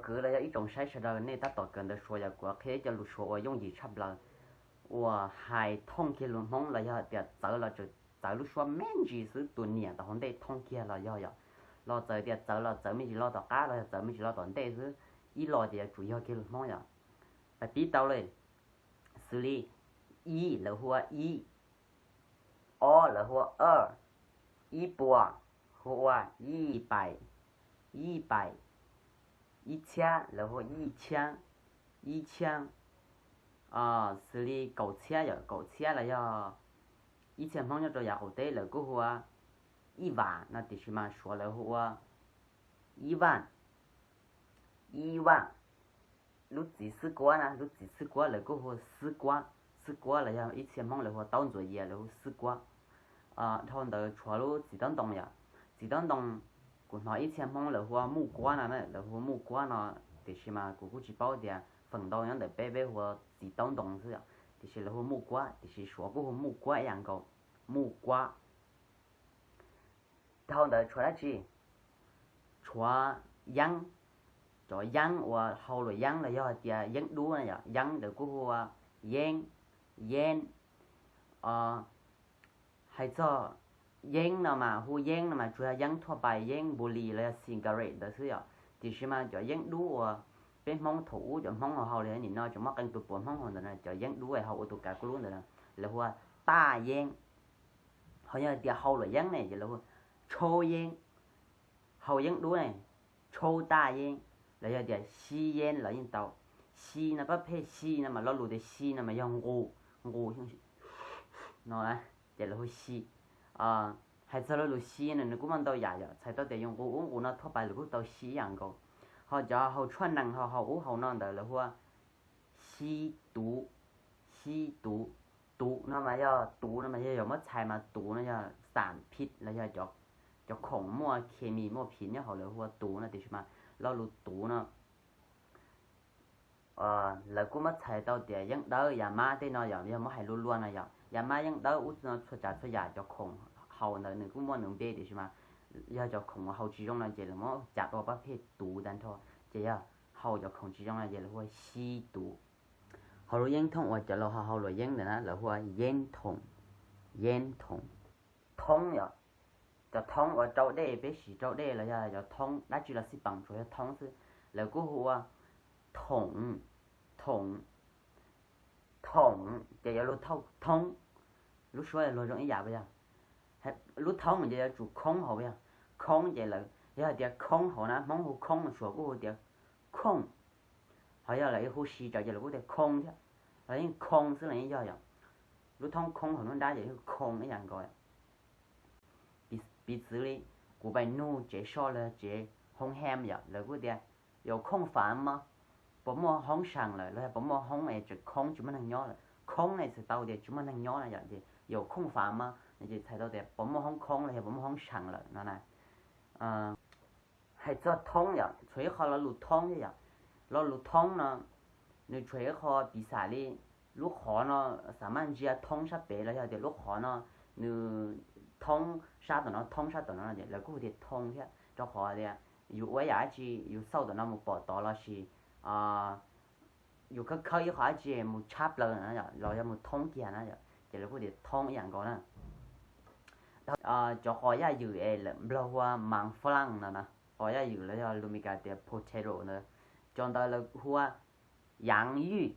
Kwv los yog ib tsoom saib sawv daws nej tab tom kawm ntawv Suav yom, kuv qhia ib co lus Suav uas yooj yim tshaj plaws uas hais thooj kiag lus Hmoob los yog tias txawv los txawv lub suab me ntsis xwb, tus niam tom hauv ntej thooj kiag los yog yom, los txawv tias txawv los txawv me ntsis lo tom qab los yog txawv me ntsis lo tom ntej xwb, ib lo ces yuav tsum yog kiag lus Hmoob yom. Peb pib tau li, xws li ib lawv hu ua ib, ob lawv hu ua ab, ib puas hu ua ib paim, ib paim, ib txhiab lawv hu ua ib txhiab, ib txhiab, xws li kaum txhiab yom, kaum txhiab los yog ib txhiab Hmoob nyob rau yav qaum teb lawv kuj hu ua ib vam no tiam sis mas Suav lawv hu ua ib vaj, ib vaj. Lub txiv xwb kuab na, lub txiv xwb kuab lawv kuj hu ua xwb kuab, xwb kuab los yog ib txhia Hmoob lawv hu ua taub ntxuav yias lawv hu xwb kuab. Dhau ntawd tshuav lub txiv taub ntoo yom, txiv taub ntoo kuv hnov ib txhia Hmoob lawv hu ua muj kuab no na, lawv hu ua muj kuab no, tiam sis mas kuv kuj tsis paub tias feem ntau nyob ntawm peb peb hu ua txiv taub ntoo xwb yom, tiam sis lawv hu ua muj kuab, tiam sis Suav kuj hu ua muj kuab ib yam nkaus, muj kuab. Dhau ntawd tshuav dab tsi? Tshuav yeeb, cov yeeb uas hau luam yeeb los yog hais tias yeeb dub na yom, yeeb ntawd kuj hu ua yeeb, yeeb. Hais txog yeeb no mas hu yeeb no mas tsuas yog yeeb thuaj pais, yeeb npu lis los yog cigarette ntawd xwb yom, tiam sis mas cov yeeb dub uas peb Hmoob thaum ub cov Hmoob hau hau li nim no tseem muaj qee tus puav Hmoob hau ntawd na, cov yeeb dub hau ua tus kav kuj lub ntawd na, lawv hu ua taj yeeb. Ho yog tias hau luam yeeb ne ces lawv hu ua tshau yeeb, hau yeeb dub ne, tshau taj yeeb, los yog tias xyi yeeb los yeej tau. Xyi no pab phem xyi no mas lo lus tias xyi no mas yog nqus, nqus no ces lawv hu xyi. Hais txog lo lus xyi no nws kuj muaj ntau yam yom, txhais tau tias yus nqus ub nqus no thuaj pais lawv kuj tau xyi ib yam nkaus. Ho cov hau tshuaj nees hau hau ub hau no ntawd lawv hu ua xyi tuv, xyi tuv. Tuv no mas yog, tuv no mas yog yus muab txhais mas tuv no yog xam phij los yog cov khoom muaj khes mis muaj phij nyob hauv lawv hu ua tuv no, tiam sis mas lo lus tuv no lawv kuj muab txhais tau tias yeeb dawb yav mab tej no yom, yog muab hais luag luag no yom, yav mab yeeb dawb ub no txhua tsav txhua yam cov khoom hau ntawd nws kuj muaj nws npe, tiam sis mas yog cov khoom uas hau tsis zoo no ces lawv muab cas ua pab phem tuv tag nrho, ces yog hau cov khoom tsis zoo no ces lawv hu ua xyi tuv. Ho lub yeeb thooj uas cov laus hau hau luam yeeb ntawd na lawv hu ua yeeb thoom, yeeb thoom. Thoob yom, cov thoob uas rau dej, peb siv rau dej los yog cov thoob dab tsi los xij peem tsuas yog thoob xwb, lawv kuj hu ua thoom, thoom, thoom ces yuav luag thauj thoob. Lub suab luag zoo ib yam puas yog? Lub thoob ces yuav tsum khoob hauv puas yog? Khoob ces lawv yog hais tias khoob hauv na, Hmoob hu khoob, Suav kuj hu tias khooj. Ho yog lawv hu si tsawv ces lawv kuj tias khoo thiab, los yeej khoo xwb los yeej yog yom. Lub thoob khoob hauv nruab nrab ces yeej khoo ib yam nkaus. Piv txwv li kuv pais nug tsev soj los tsev hoob hem yom, lawv kuj tias 有空房吗? Puas muaj hoob seem lawm los yog puas muaj hoob es tseem khoob tsis muaj neeg nyob lawm? Khoob ne txhais tau tias tsis muaj neeg nyob na yom, ces 有空房吗 no ces txhais tau tias puas muaj hoob khoob los yog puas muaj hoob seem lawm no na. Hais txog thoob yom, tshuav ib qho lo lus thoob thiab yom. Lo lus thoob no nws tshuav ib qho piv xam li lub qhov no xam maj ntsia thoob sab pem los yog tias lub qhov no nws thoob sab tom no, thoob sab tom no, lawv kuj hu tias thoob thiab, rau qhov tias yus ua ib yam dab tsi yus xauj tom no mus pom tod lossis yus khawb khawb ib qho dab tsi mus tshab plaws no los yog mus thoob kiag na, ces lawv kuj tias thoob ib yam nkaus na. Cov qos yaj ywm es lawv Nplog hu ua mas flan no na, qos yaj ywm los yog lus Meskas tias potato ntawd, cov ntawd lawv hu ua yaav ywj,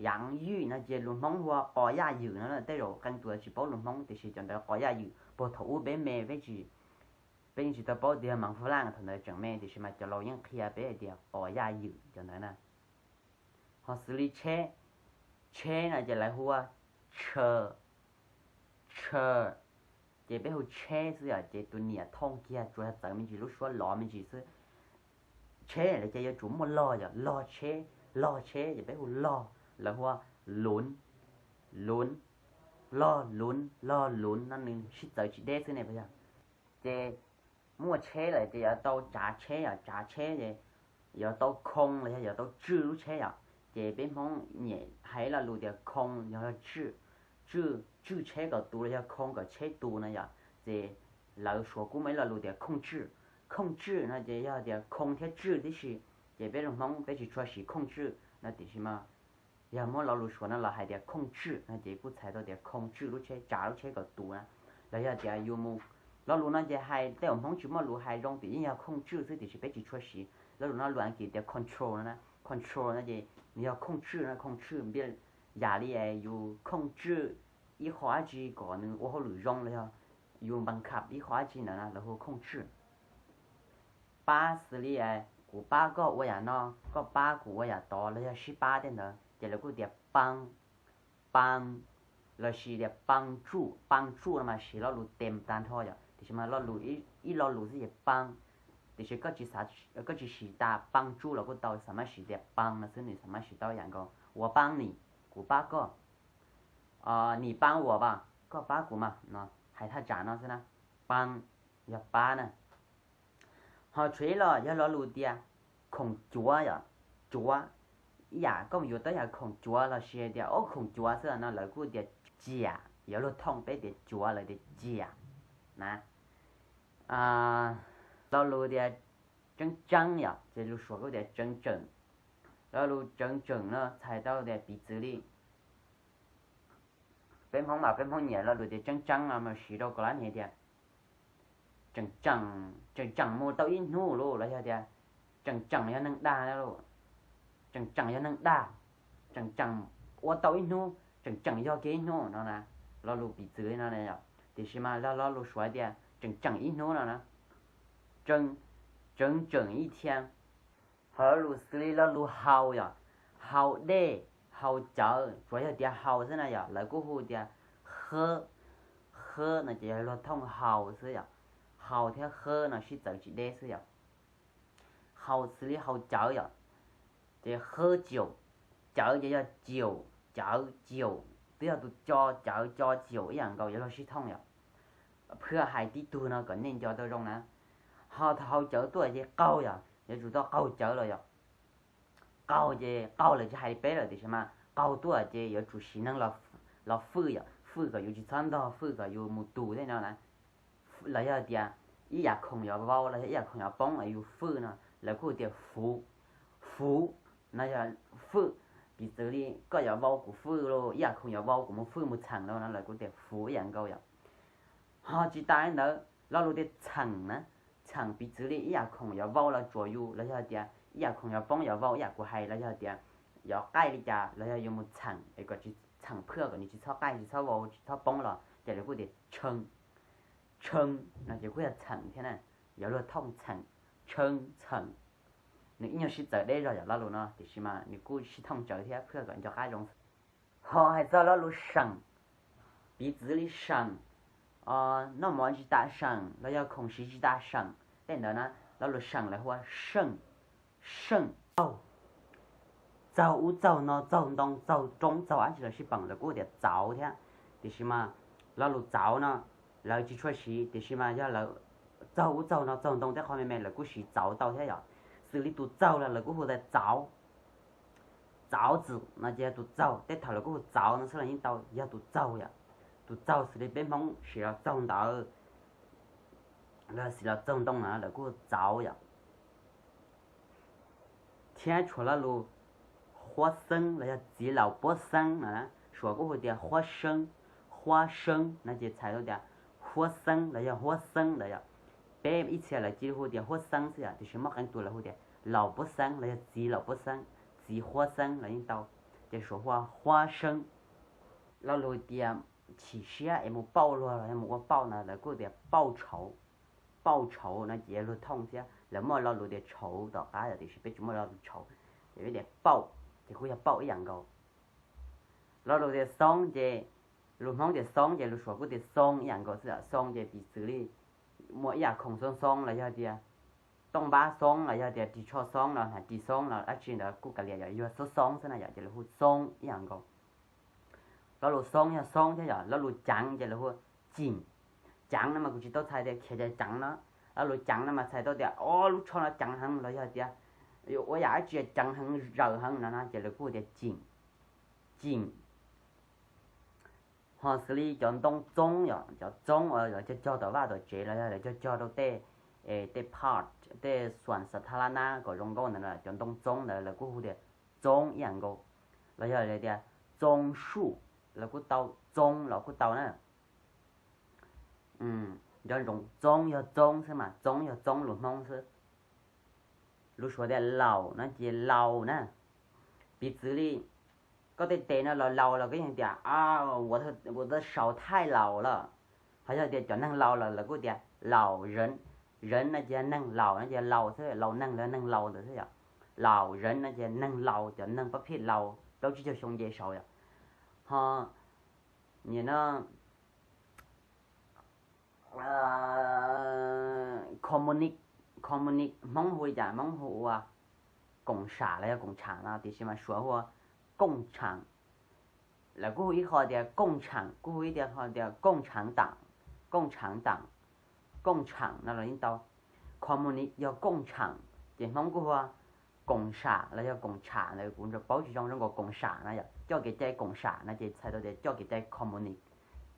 yaav ywj no ces lus Hmoob hu ua qos yaj ywm no. Tej zaum qee tus tsis paub lus Hmoob tiam sis cov ntawd qos yaj ywm, puag thaum ub peb me peb tsis, peb yeej tsis tau paub tias mas flan, thaum ntawd tseem me tiam sis mas cov laus yeej qhia peb hais tias qos yaj ywm cov ntawd na. Ho xws li tsheb, tsheb no ces lawv hu ua tshaw, tshaw, ces peb hu tsheb xwb yom, ces tus niam thooj kiag tsuas yog txawv me ntsis lub suab lov me ntsis xwb. Tsheb lawv ces yuav tsum muaj log yom, log tsheb, log tsheb ces peb hu log, lawv hu ua luv, luv, log luv, log luv no nws sib txawv tsis deb xwb ne puas yog? Ces muaj tsheb lawm ces yuav tau tsav tsheb yom, tsav tsheb ces yuav tau khoo los yog yuav tau tswj lub tsheb yom. Ces peb Hmoob nyem hais lo lus tias khoo yog tswj, tswj, tswj tsheb kom tu los yog khoo kom tsheb tu no yom. Ces lawv Suav kuj muaj ib lo lus tias khooj tswj, khooj tswj no ces yog tias khoo thiab tswj tib si. Ces peb lus Hmoob peb tsis tshua siv 控制 no, tiam sis mas yog muab lo lus Suav no los hais tias 控制 no ces kuj txhais tau tias 控制 lub tsheb, tsav lub tsheb kom tus na. Los yog tias yus mus, lo lus no ces hais tej uas Hmoob tsis muaj lus hais zoo tias yeej yog 控制 xwb, tiam sis peb tsis tshua siv. Lo lus no lus Askiv tias control no na, control no ces nws yog 控制 no, 控制 npiaj yam li yus 控制 ib qho dab tsi kom nws ua hauj lwm zoo los yog yus บังคับ ib qho dab tsi ntawd na lawv hu 控制. Pab xws li kuv pab koj ua yam no, koj pab kuv ua yam tod los yog sib pab tej ntawd ces lawv kuj tias 帮, 帮, lossis tias 帮助, 帮助 no mas siv lo lus tes tag nrho yom, tiam sis mas lo lus ib lo lus xwb ces 帮, tiam sis koj tsis siv tas 帮助 los kuj tau, xav maj siv tias 帮 no xwb nws xav maj siv tau yam nkaus. 我帮你, kuv pab koj. 你帮我吧, koj pab kuv mas no, hais thaj tsam no xwb na. 帮 yog pab na. Ho tshuav ib los yog lo lus tias khoom cuav yom, cuav, ib yam koj mus yuav tau ib yam khoom cuav lossis tias ob khoom cuav xwb no lawv kuj tias ciam, yuav luag thooj peb tias cuav lawv tias ciam na. Lo lus tias tseeb tseeb yom, ces lus Suav kuj tias 真正. Lo lus 真正 no txhais tau tias piv txwv li peb Hmoob mas peb Hmoob nyiam lo lus tias tseeb tseeb no mas siv rau kom lab hais tias tseem tseem, tseem tseem mus tau ib hnub lauj, los yog tias tseem tseem yog neeg dag lauj, tseem tseem yog neeg dag, tseem tseem ua tau ib hnub, tseem tseem yog kiag ib hnub no na. Lo lus piv txwv li no na yom, tiam sis mas lo lus Suav tias tseem tseem ib hnub no na, 整整一天. Ho lo lus xws li lo lus haus yom, haus dej, haus cawv, tsuas yog tias haus xwb na yom, lawv kuj hu tias 喝, 喝 no ces yog luag thooj haus xwb yom. Haus thiab 喝 no sib txawv tsis deb xwb yom. Haus xws li haus cawv yom, ces 喝酒, cawv ces yog ciaum, cawv, ciaum, twb yog tus co, cawv, co, ciaum ib yam nkaus yuav luag sib thooj yom. Phwj hais tib tug no kom nej nco tau zoo na. Ho thaum haus cawv tuaj ces qaug yom, yuav tsum tau qaug cawv los yom. Qaug ces qaug lawm tsis hais li peb lawm, tiam sis mas qaug tuaj ces yuav tsum siv neeg los fwj yom, fwj kom yus tsis txhob ntog, fwj kom yus mus tus tej no na. Los yog tias ib yam khoom yuav vau los yog ib yam khoom yuav poob es yus fwj no lawv kuj tias 扶, 扶 no yog fwj. Piv txwv li koj yuav vau kuv fwj lauj, ib yam khoom yuav vau kuv mus fwj mus txheem lauj no lawv kuj tias 扶 ib yam nkaus yom. Ho tsis tas li ntawd lo lus tias txheem na, txheem piv txwv li ib yam khoom yuav vau los tsuas yus, los yog tias ib yam khoom yuav poob yuav vau ib yam kuv hais, los yog tias yuav qaij li cas los yog yuav mus txheem es kom tsis txheem phwj kom nws tsis txhob qaij tsis txhob vau tsis txhob poob los ces lawv kuj tias tshee, tshee no ces kuj yog txheem thiab na, yuav luag thooj txheem, tshee, txheem. Nws ib nyuag sib txawv deb zog yam lo lus no tiam sis mas nws kuj sib thooj tsawv thiab phwj kom nco qab zoo. Ho hais txog lo lus seem, piv txwv li seem, noj mov tsis tas seem los yog khoom siv tsis tas seem tej ntawd na, lo lus seem lawv hu ua seej, seej, txaug, txaug ub txaug no, txaug ntoo, txaug roob, txaug dab tsi los sib peem lawv kuj tias txauv thiab. Tiam sis mas lo lus txauv no lawv tsis tshua siv, tiam sis mas yog lawv txaug ub txaug no, txaug ntoo tej qho me me lawv kuj siv txauv tau thiab yom. Xws li tus txaug los lawv kuj hu tias txauv, txauv txwm no ces yog tus txaug, tej thaum lawv kuj hu txauv no xwb los yeej tau, yog tus txaug yom. Tus txaug xws li peb Hmoob siv los txaug ntawv, los siv los txaug ntoo no lawv kuj hu txauv yom. Thiab tshuav lo lus huab xeeb los yog txiv laus puab xeeb no, Suav kuj hu tias huab seeb, huab seeb no ces txhais tau tias huab xeeb los yog huab xeeb ntawd yom. Peb ib txhia lawv cia li hu tias huab xeeb xwb yom, tiam sis muaj qee tus lawv hu tias laus puab xeeb los yog txiv laus puab xeeb, txiv huab xeeb los yeej tau, ces Suav hu ua huab seeb. Lo lus tias chim siab es mus pauj luag los yog mus ua pauj no lawv kuj tias pauj tshauv, pauj tshauv no ces yog luag thooj thiab, lawv muaj lo lus tias tshauv tom qab yom, tiam sis peb tsis muaj lo lus tshauv, ces peb tias pauj ces kuj yog pauj ib yam nkaus. Lo lus tias xoob ces lus Hmoob tias xoob ces lus Suav kuj tias xoob ib yam nkaus xwb, xoob ces piv txwv li muaj ib yam khoom xoob xoob los yog tias tooj npab xoob los yog tias ris tsho xoob los hnav ris xoob los dab tsi ntawd kuj kav liam yog xoob xoob xwb na yom, ces lawv hu xoob ib yam nkaus. Lo lus xoob yog xoob thiab yom, lo lus ceev ces lawv hu ceem. Ceev no mas kuv tsis tau txhais tias khiav ceev ceev no, lo lus ceev no mas txhais tau tias o lub tsho no ceev heev los yog tias ua yam dab tsi ceev heev zawm heev no no ces lawv kuj tias ceem, ceem. Ho xws li cov ntoo txoob yom, cov txoob uas lawv cog cog tom vaj tom tsev los yog lawv cog cog rau tej, tej part tej xuam xav thab lab nab kom zoo nkauj ntawd, cov ntoo txoob ntawd lawv kuj hu tias txoob ib yam nkaus. Los yog tias txoob suj, lawv kuj tau, txoob los kuj tau na. Nco ntsoov, txoob yog txoob xwb mas, txoob yog txoob lus Hmoob xwb. Lus Suav tias laus no ces laus na. Piv txwv li koj tej tes no los laus los koj yeej tias 我的手太老了. Ho yog tias cov neeg laus los lawv kuj tias 老人, 人 no ces yog neeg, laus no ces laus xwb, laus neeg los neeg laus ntawd xwb yom. 老人 no ces neeg laus, cov neeg pab phij laus plaub tsib caug xyoo nce saud yom. Ho nim no communist, communist Hmoob hu li cas? Hmoob hu ua koom sam los yog koom tsham no, tiam sis mas Suav hu ua kooj tshaam. Lawv kuj hu ib qho tias kooj tshaam, kuj hu ib qho tias kooj tshaam taam, kooj tshaam taam, kooj tshaam no los yeej tau. Communist yog kooj tshaam, ces Hmoob kuj hu ua koom sam los yog koom tsham ntawd, kuv paub tsis zoo zoo nkaus. Koom sam no yog coj kev cai koom sam no ces txhais tau tias coj kev cai communist,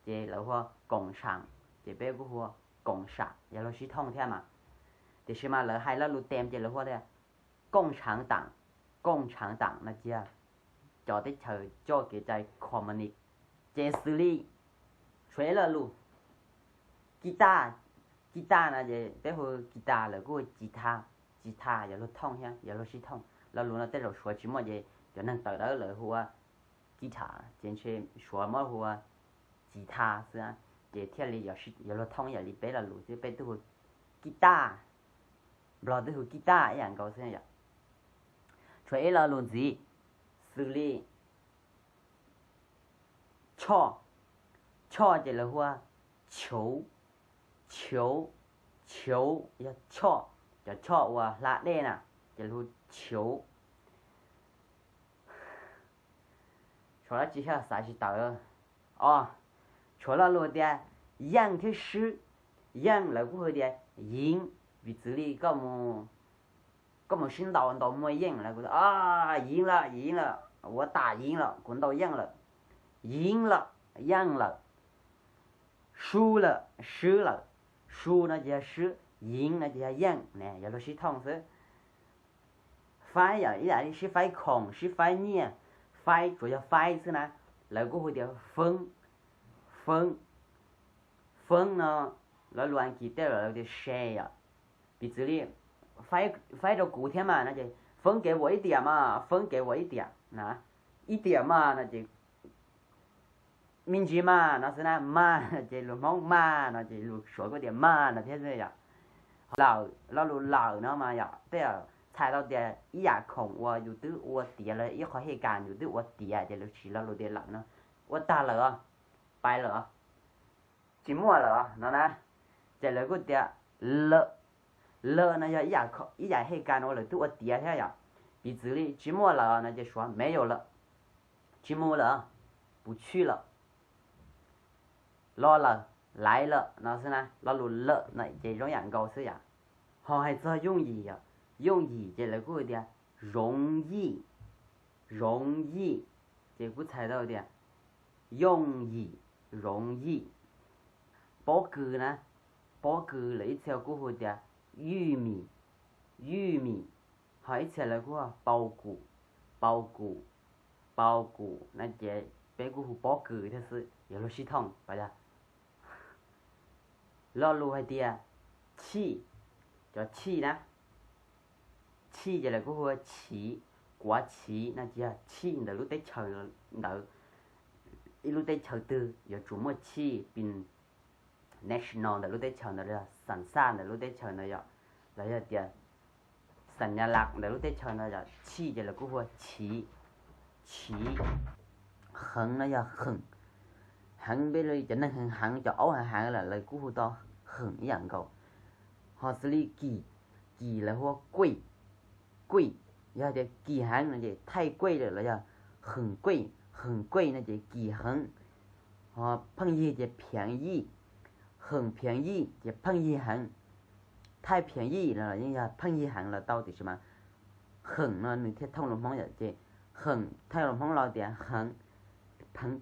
ces lawv hu ua koom sam, ces peb kuj hu ua koom sam, yog luag sib thooj thiab mas. Tiam sis mas lawv hais lo lus tes ces lawv hu ua tias kooj tshaam taam, kooj tshaam taam no ces yog cov teb chaws coj kev cai communist. Ces xws li tshuav ib lo lus kis tas, kis tas no ces peb hu kis tas, lawv kuj hu ci tha, ci tha, yog luag thooj thiab yog luag sib thooj. Lo lus no tej zaum Suav tsis muaj ces cov neeg tawm dawb lawv hu ua kis tas, ces ntshe Suav muab hu ua ci tha xwb, ces thiaj li yog luag thooj ib yam li peb lo lus xwb, peb twb hu kis tas, Nplog twb hu kis tas ib yam nkaus xwb yom. Tshuav ib lo lus ntxiv xws li choj, choj ces lawv hu ua chauv, chauv, chauv yog choj, cov choj uas hla dej na, ces lawv hu chauv. Tshuav dab tsi thiab xav tsis tawm. Os, tshuav lo lus tias yeej thiab swb. Yeej lawv kuj hu tias yeej, piv txwv li koj mus sib ntaus ntaus muaj yeej lawv kuj tias yeej lawm, yeej lawm, ua tas yeej lawm, kuv ntaus yeej lawm. Yeej lawm, yeej lawm. Swb lawm, swb lawm. Swb no ces yog swb, yeej no ces yog yeej ne, yog luag sib thooj xwb. Faib yog ib yam li sib faib khoom, sib faib nyiaj, faib tsuas yog faib xwb na, lawv kuj hu tias feeb, feeb, feeb no lawv lus Askiv tej lawv tias share yom. Piv txwv li faib rau kuv thiab mas no ces feeb kev vuam ib tiam mas, feeb kev vuam ib tiam na, ib tiam mas no ces me ntsis mas no xwb na, mas no ces lus Hmoob mas no ces lus Suav kuj tias mas no thiab xwb yom. Lawm, lo lus lawm no mas yog tej txhais tau tias ib yam khoom uas yus twb ua tiav los ib qho hej kas yus twb ua tiav ces lawv siv lo lus tias lawm no, ua tag lawm os, pais lawm os, tsis muaj lawm os no na. Ces lawv kuj tias lawm, lawm no yog ib yam hej kas uas lawv twb ua tiav thiab yom. Piv txwv li tsis muaj lawm no ces Suav me yus lawm, tsis mus lawm, puv tshwj lawm, los lawm, laiv lawm no xwb na. Lo lus lawm no ces zoo yam nkaus xwb yom. Ho hais txog yooj yim yom, yooj yim ces lawv kuj tias zoov yij, zoov yij, ces kuj txhais tau tias yooj yim, zoov yij. Pob kws na, pob kws lawv ib txhia kuj hu tias ywj mis, ywj mis. Ho ib txhia lawv kuj pau kum, pau kum, pau kum no ces peb kuj hu pob kws thiab xwb, yog luag sib thooj pas yog. Lo lus hais tias chij, cov chij na, chij ces lawv kuj hu ua chiv, kuav chiv no ces yog chij ntawm lub teb chaws ntawd. Ib lub teb chaws twg yuav tsum muaj chij, pin national ntawm lub teb chaws ntawd, los yog xam xaj ntawm lub teb chaws ntawd yom, los yog tias xam nyas las ntawm lub teb chaws ntawd yom, chij ces lawv kuj hu ua chiv, chiv. Heev no yog heem, heev peb li cov neeg heev heev, cov aub heev heev lawm lawv kuj hu tau heem ib yam nkaus. Ho xws li kim, kim lawv hu ua kuij, kuij, yog tias kim heev no ces thaij kuij lawm los yog heem kuij, heem kuij no ces kim heev. Ho pheej yig ces phiav yij, heem phiav yij ces pheej yig heev. Thaij phiav yij los yeej yog pheej yig heev los tau tiam sis mas heem no nws thiaj thooj lus Hmoob yom, ces heem thooj lus Hmoob los tias heev,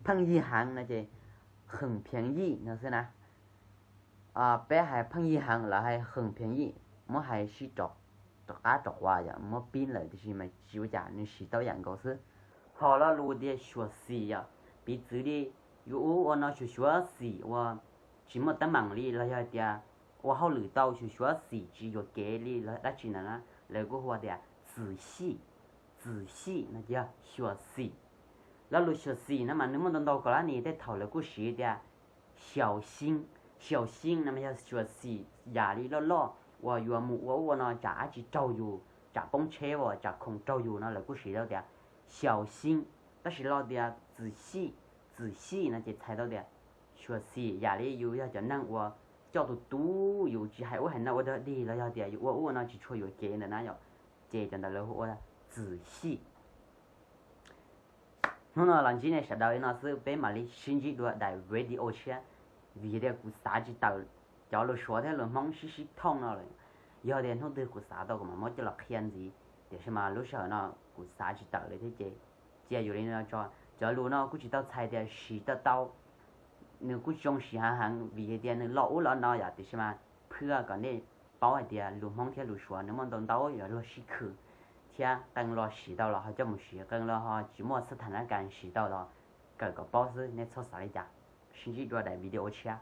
pheej yig heev no ces heem phiav yij no xwb na. Peb hais pheej yig heev, lawv hais heem phiav yij. muab hais sib rov qab rov quav yom, muab pib lawm tiam sis mas tsis ua cas, nws siv tau yam nkaus xwb. Ho lo lus tias xyuam xim yom, piv txwv li yus ua ua no xyuam xim ua tsis muaj teeb meem li los yog tias ua hauj lwm tau xyuam xim tsis yuam kev li los dab tsi ntawd na, lawv kuj hu tias txwm xij. Txwm xij no ces yog xyuam xim. Lo lus xyuam xim no mas nws muaj ntau ntau kos lab nis, tej thaum lawv kuj siv tias xyaum xib. Xyaum xib no mas yog xyuam xim yam li loj loj uas yuav mus ua ub ua no tsam dab tsi raug yus, tsam poob tsheb as tsam khoom raug yus no lawv kuj siv tau tias xyaum xib. Tab sis lo tias txwm xij, txwm xij no ces txhais tau tias xyuam xim yam li yus yog cov neeg uas coj tus tub yus tsis hais ub hais no ua dog dig los yog tias yus ua ub ua no tsis tshua yuam kev ntawd na yom, ces cov ntawd lawv hu ua txwm xij. Hnub no los ntsib nej sawv daws li no xwb, peb mam li sib ntsib dua daim video tshiab, vim tias kuv xav tsis tawm cov lus Suav thiab lus Hmoob sib sib thooj no lawm. Yog tias hnub twg kuv xav tau kuv mam muab coj los qhia ntxiv, tiam sis mas lub sij hawm no kuv xav tsis tawm li thiab ces cia yus li no tso. Cov lus no kuj tsis tau txhais tias siv tau tau, nws kuj tsis zoo siv heev heev vim tias nws loj ub loj no yom, tiam sis mas phwj kom nej paub hais tias lus Hmoob thiab lus Suav nws muaj ntau ntau yog luag sib khwm, thiab qee lo siv tau los ho coj mus siv, qee lo ho tsis muaj xab thas nab kas siv tau los kawm kom paub xwb, nej txhob xav li cas. Sib ntsib dua daim video tshiab.